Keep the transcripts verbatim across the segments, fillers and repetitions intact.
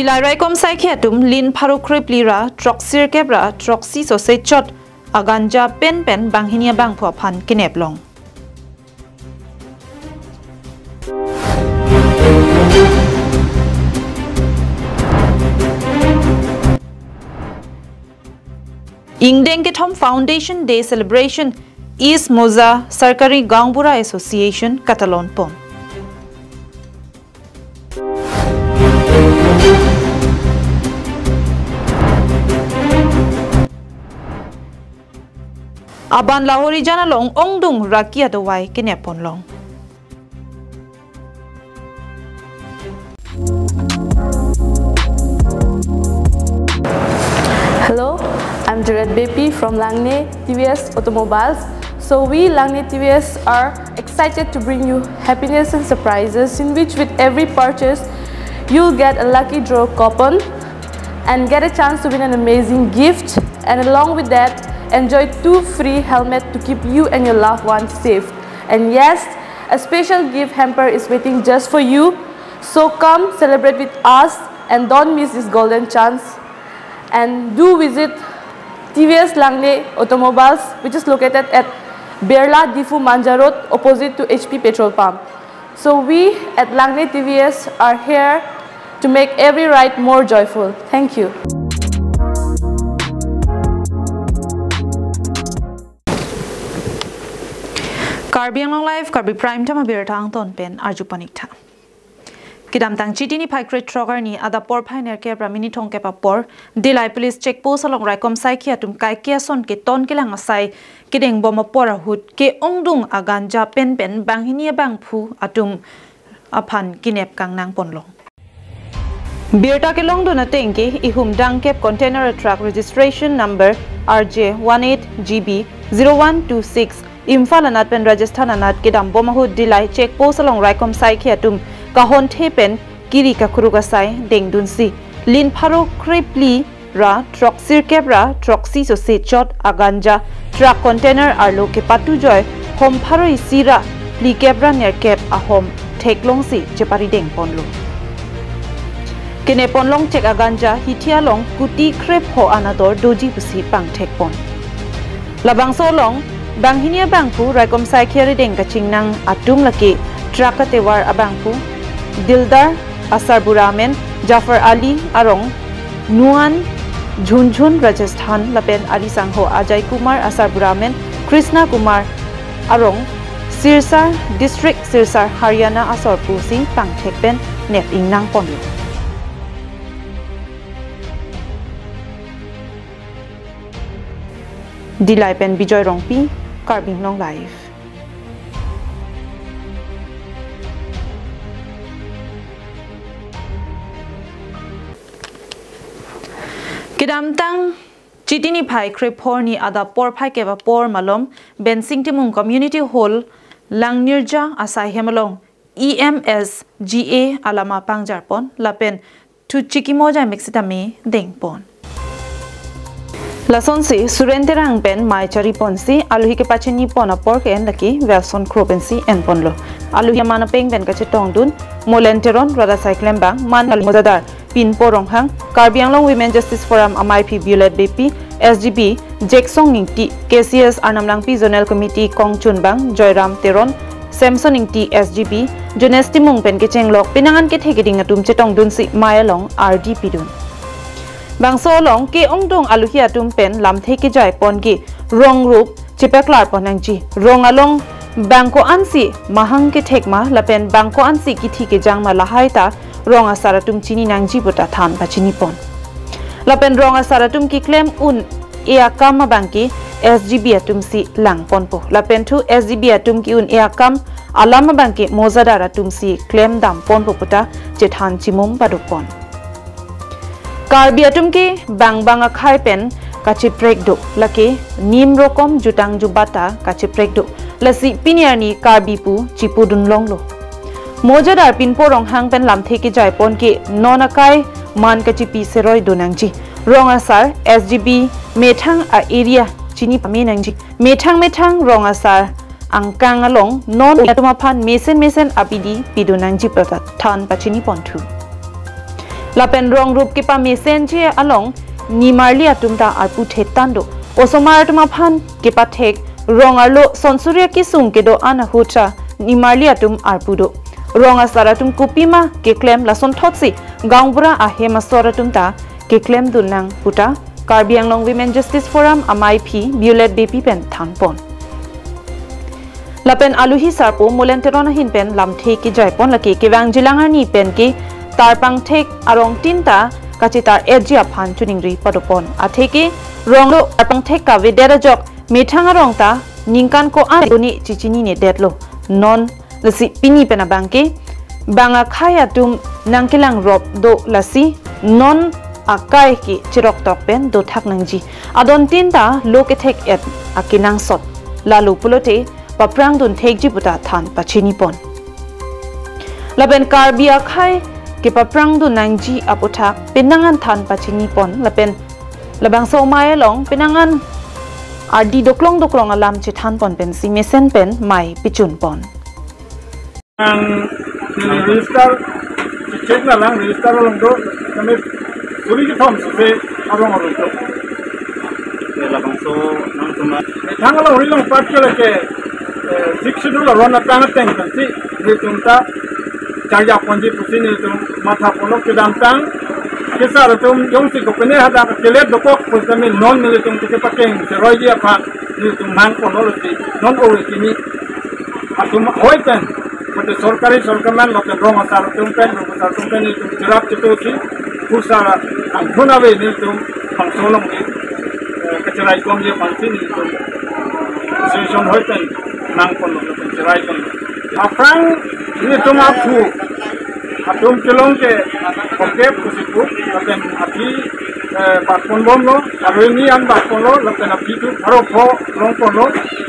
Dillai raikom saikhi atum lin pharo krepli ra throksirkep ra throksi sose chot aganja pen pen banghini abangphu aphan kenep long. Ingdeng kethom Foundation Day celebration East Moza Sarkari Gaonbura Association katalon pon. Aban Lahorijan along ongdung raki adovai kenep pon long. Hello, I'm Juliet Bepi from Langne T V S Automobiles. So we Langne T V S are excited to bring you happiness and surprises in which with every purchase you'll get a lucky draw coupon and get a chance to win an amazing gift, and along with that enjoy two free helmet to keep you and your loved ones safe. And yes, a special gift hamper is waiting just for you. So come celebrate with us and don't miss this golden chance. And do visit T V S Langne Automobiles, which is located at Birla Diphu Manja Road, opposite to H P petrol pump. So we at Langne T V S are here to make every ride more joyful. Thank you. Karbi Anglong Live, Karbi Prime Time abirta angton pen arju pon ik tha. Kedamtang Chiti niphai krethrok arni adap porphai nerkep ra minit thomkep apor, Dillai Police Check Post along raikom saikhi atum kaike ason keton kelang asai kedeng bom apor ahut ke-ongdung aganja pen pen banghini abangphu atum aphan kenep kangnang pon long. Birta kelongdun ateng ke ihum dangkep container truck registration number R J one eight G B zero one two six Imphal anat pen Rajasthan anat kedam bom ahut Dillai Check Post along raikom saikhi atum kahonthe pen kiri kakruk asai dengdunsi lin pharo krepli ra throksirkep ra throksi sose chot aganja truck container arlo kepatu joi hom pharo isi ra phlikep ra nerkep ahom theklongsi cheparideng ponlo. Kenep ponlong chek aganja hithi along kuti krepho anador doji pusi pangthek pon. Labangso along banghini abangphu raikom saikhi arideng kachingnang atum lake truck atovar abangphu Dildar Asarbura amen, Jafar Ali arong Nuan Jhunjhun Rajasthan lapen arisangho Ajay Kumar Asarbura amen, Krishna Kumar arong Sirsar District, Sirsar, Haryana asor pusi pangthek pen nep ingnang ponlo. Dillai pen Bijoy Rongpi, Karbi Anglong Live. Kedamtang Chiti niphai krephor arni adap porphai kep apor malom Bensing Timung Community Hall Langnirja asai hem along E M S G A alama pangjar pon lapen thu chikimo jai mek sitame deng pon. Lasonsi Suren Terang pen mei chari ponsi alohi kepachini pon apor ke-en lake Welson Kro pensi en ponlo. Alohi aman apeng pen kachetongdun Molen Teron, Radasai Klembang, Man Kali Mojadar, Pinpo Ronghang, Karbi Anglong Women Justice Forum amaiphi Violet Bepi, S G B Jeksong Ingti, K C S Arnam Langpi Zonal Committee kongchunbang Joyram Teron, Samson Ingti, S G B Jones Timung pen kechenglok penang an kethe keding atum chetongdunsi mei along ardi pidun. Bangso along ke-ongdung alohi atum pen lamthe kejai pon ke rong rup chepaklar pon nangji. Rong along bang ko-ansi mahang kethek ma lapen bang ko-ansi kithi kejang ma lahai ta rong asar atum chini nangji puta than pachini pon. Lapen rong asar atum keklem un-e akam abang ke S G B atumsi lang ponpo. Lapen thu S G B atum ke-un-e akam alam abang ke mojadar atumsi klem dam ponpo puta chethan chimum pado pon. Karbi atum ke bang bang akhei pen kacheprek do, lake nim rokom jutang jubat ta kacheprek do. Lasi pini arni Karbi pu chipudun longlo. Mojadar Pinpo Ronghang pen lamthe kejai pon ke non akai man kachipi seroi do nangji. Rong asar S G B methang a-area chini pame nangji. Methang methang rong asar angkang along non atum aphan mesen mesen abidi pido nangji puta than pachini pon thu. Lapen rong rup kepamesenji along nimarli atum ta arpu thetan do. Osomar atum aphan kepathek rong arlo sonsuri akesung kedo-an ahut ta nimarli atum arpu do. Rong asar atum kopima keklem lasonthotsi gaonbura ahem asor atum ta keklemdun nang puta Karbi Anglong Women Justice Forum amaiphi Violet Beypi pen thanpon. Lapen aluhi sarpo Molen Teron ahin pen lamthe kejaipon, lake kevangjilang arni pen ke tarpangthek arong tin ta kachetar-etji aphan choningri padopon. Atheke ronglo tarpangthek kavedet ajok methang arong ta ningkan ko-an koni chechinine detlo. Non lasi pini pen abang ke bang akhai atum nangkelangrop do, lasi non akai ke cheroktok pen dothak nangji. Adon tin ta lo kethek-et akenangsot. Lalo pulote paprangdun thekji puta than pachinipon. Lapen Karbi akhai kepaprangdun nangji aputhak penang an than pachinipon. Lapen labangso amei along penang an ardi doklong doklong alam chethanpon pensi mesen pen mei pichunpon. Ang register, check na lang register along do, kami suri kethom suse arong arong do. Ye labangso nangtum a- Thang along ri long pat ke lake, eh, Sixth Schedule aron atang ateng pensi nelitum ta charjaponji pusi nelitum mathaponlo. Kedamtang kesar atum jongsi kopine hadak kelet dokok pusitame non nelitum kepakeng cheroiji aphan nelitum mangponlo, lasi non ore kimi atum ahoi pen, mate sorkari sorkar man, lapen rong asar atum pen, rong asar atum pen nelitum cherap chetusi, pusar angthun ave nelitum bangso along ke, eh, kacharaikomji aphansi nelitum association ahoi pen mangponlo, lapen charaipon. Aphrang nelitum aphu atum kelong ke bokep kusipu, lapen aphi, eh, batponbomlo, aroni an batponlo, lapen aphi tu pharo pho longponlo,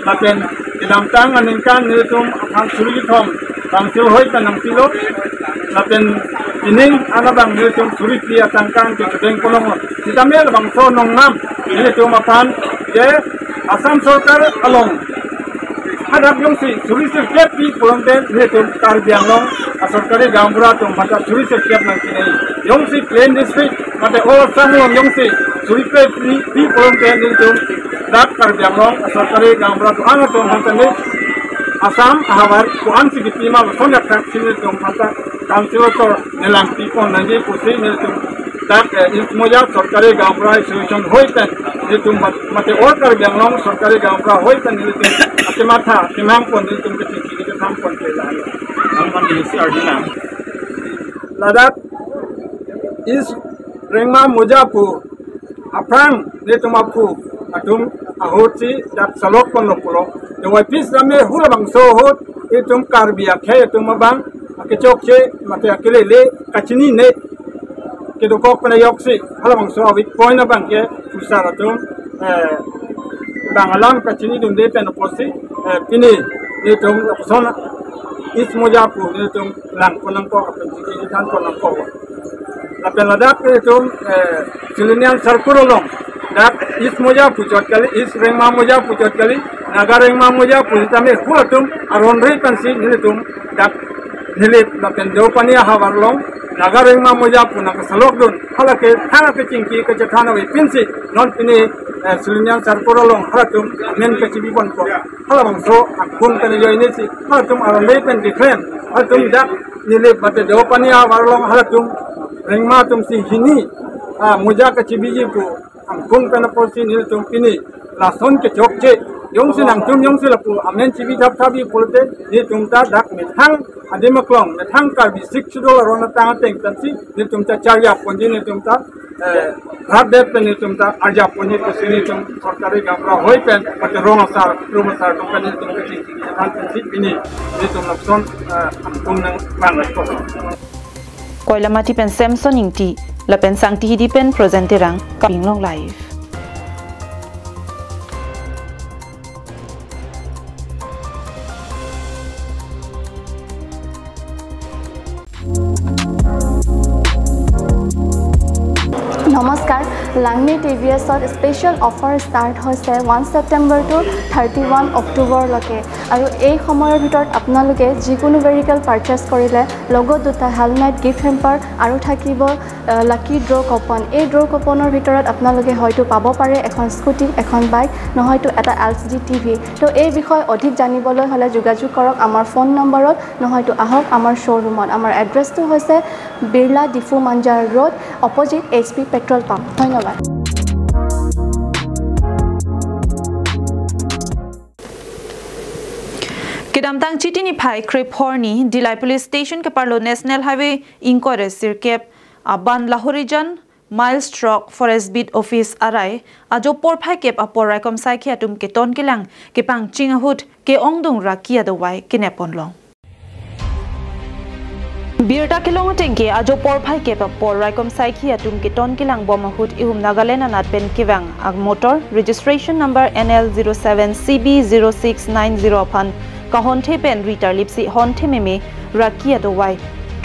lapen kedamtang aningkan nelitum aphan suri kethom council ahoi pen nangpilo, lapen pining an abang nelitum suri phli atangka an kechedengpon longlo. Sitame labangso nongnam nelitum aphan ke Assam sorkar along hadak jongsi suri sirkep pi pulote nelitum Karbi Anglong asorkari gaonbura atum aphan ta suri sirkep nangkinei. Jongsi plain district mate all Assam along jongsi suri phli pi pulote nelitum dak Karbi Anglong asorkari gaonbura atum ang atum aphan ta ne Assam ahavar ko-ansi kipi ma lason yak thak si nelitum aphan ta council ator nelang pipon nangji pusi nelitum dak, eh, East Moja Sorkari Gaonbura Association ahoi pen nelitum mat-, mate all Karbi Anglong Sorkari Gaonbura ahoi pen nelitum akematha kemangpon nelitum kechingki kechethanpon ke lahenlo. Nangphan isi arjunang. Ladak East Rengma Moja pu aphrang nelitum aphu atum ahutsi dak salokponlo pulo. Tewai pis rame halabangso ahut itum Karbi akhei atum abang akechokche mate akelele kachinine kedokok pen ajoksi halabangso a-weak point abang ke pusar atum, eh, bang alam kachinidunde pen apotsi, eh, pini nelitum lapuson East Moja pu nelitum langpon nangkok, lapen chingki chethanpon nangkok. Lapen ladak nelitum, eh, Silonijan Circle along dak East Moja pu chot kali, East Rengma Moja pu chot kali, Naga Rengma Moja pu sitame halatum aron ri pensi nelitum dak Nilip lapen Deopani ahavar along Naga Rengma Moja pu nangkasalokdun. Halake thang akechingki kechethan ave pinsi non pini, eh, Silonijan Circle along halatum amen kachibiponpo. Halabangso angkung pen ajoinesi halatum aron ri pen keklem. Halatum dak Nilip mate Deopani ahavar along halatum Rengma atumsi hini, ah, Moja kachibiji pu angkung pen apotsi nelitum pini lason kechokche. Jongsi nangtum jongsi lapu amen chibi thapthapji pulote nelitum ta dak methang adim aklong, methang Karbi Sixth Schedule aron atang ateng pensi nelitum ta charjaponji, nelitum ta, eh, rat det pen nelitum ta arjaponji pusi nelitum sorkari gaonbura ahoi pen, mate rong asar, rong asar atum pen nelitum kechingki chethan pensi pini nelitum lapuson, eh, angkung nangvang laso. Koilamati pen Samson Ingti, lapen Sangti Hidi pen Projen Terang, Karbi Anglong Live. নমস্কাৰ। নমস্কাৰ, লাংনি T V এছত special offer start হৈছে ওৱান September two thirty one অক্টোবৰলৈকে। আৰু এই সময়ৰ ভিতৰত আপোনালোকে যিকোনো ভেহিকল পাৰচেছ কৰিলে লগত দুটা হেলমেট, গিফ্ট হেম্পাৰ আৰু থাকিব, আহ, লাকি ড্ৰ' কুপন। এই ড্ৰ' কুপনৰ ভিতৰত আপোনালোকে হয়তো পাব পাৰে এখন স্কুটি, এখন বাইক, নহয়তো এটা এল চি ডি টি ভি। তো এই বিষয়ে অধিক জানিবলৈ হ'লে যোগাযোগ কৰক আমাৰ ফোন নম্বৰত, নহয়তো আহক আমাৰ শ্ব'ৰুমত। আমাৰ এড্ৰেছটো হৈছে বিৰলা ডিফু Manjhar road, opposite H P petrol pump. ধন্যবাদ। Kedamtang Chiti niphai krepho arni Dillai Police Station keparlo National Highway ingkoi ra sirkep aban Lahorijan Mile Stroke Forest Beat Office arai ajo porphai kep apor raikom saikhi atum keton kelang kepangching ahut ke-ongdung raki adovai kenep ponlong. Birta kelong ateng ke ajo porphai kep apor raikom saikhi atum keton kelang bom ahut ihum Nagaland anat pen kevang a motor registration number N L zero seven C B zero six nine zero aphan kahonthe pen ritar lipsi honthe meme raki adovai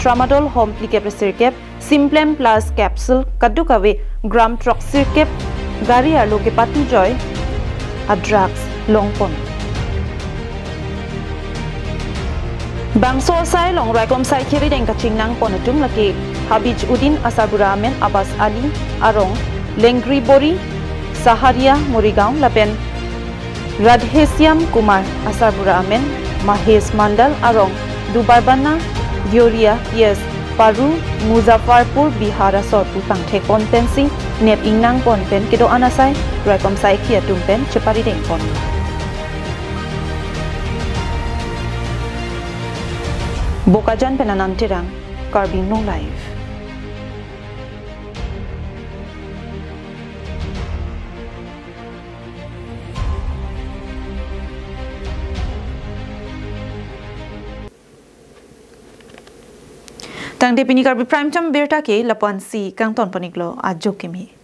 tramadol hom phlikep ra sirkep, Simplem Plus capsule kadokave gram throksirkep gari arlo kepatujoi a drugs longpon. Bangso asai along raikom saikhi arideng kachingnang pon atum lake Habij Uddin asarbura amen Abbas Ali arong Lengri Bori, Saharia Morigaon lapen Radheshyam Kumar asarbura amen Mahesh Mandal arong Dubarbana, Deoria P S, Paru, Muzaffarpur, Bihar asor pu pangthek pon pensi nep ingnang pon pen kedo-an asai raikom saikhi atum pen cheparideng pon. Bokajan pen Anand Terang, Karbi Anglong Live. Tangte pini Karbi Prime Time birta ke lapu-ansi kangton pon-iklo, ajo kimi.